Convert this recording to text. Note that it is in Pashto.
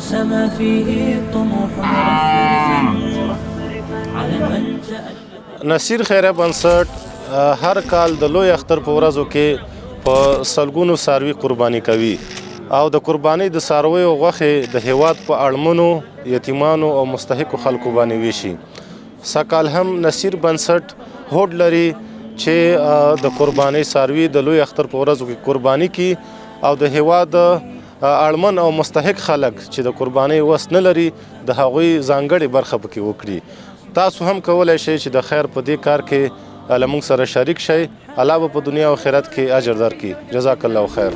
سما فيه الطموح مرفرفا علما تألق. نصیر خیریه بنسټ هر کال د لوی اختر په ورځو کې په سلګونو څاروي قرباني کوي او د قربانۍ د څارویو غوښې د هیواد په اړمنو، یتیمانو او مستحقو خلکو باندې ویشي. سږکال هم نصیر بنسټ هوډ لري چې د قربانۍ څاروي د لوی اختر په ورځو کې قرباني کړي او د هیواد اړمن او مستحق خلک چې د قربانۍ وس نه لري د هغوی ځانګړې برخه پکې وکړي. تاسو هم کولی شئ چې د خیر په دې کار کې له موږ سره شریک شئ. الله به په دنیا او آخرت کې اجر درکړي. جزاک الله خیر.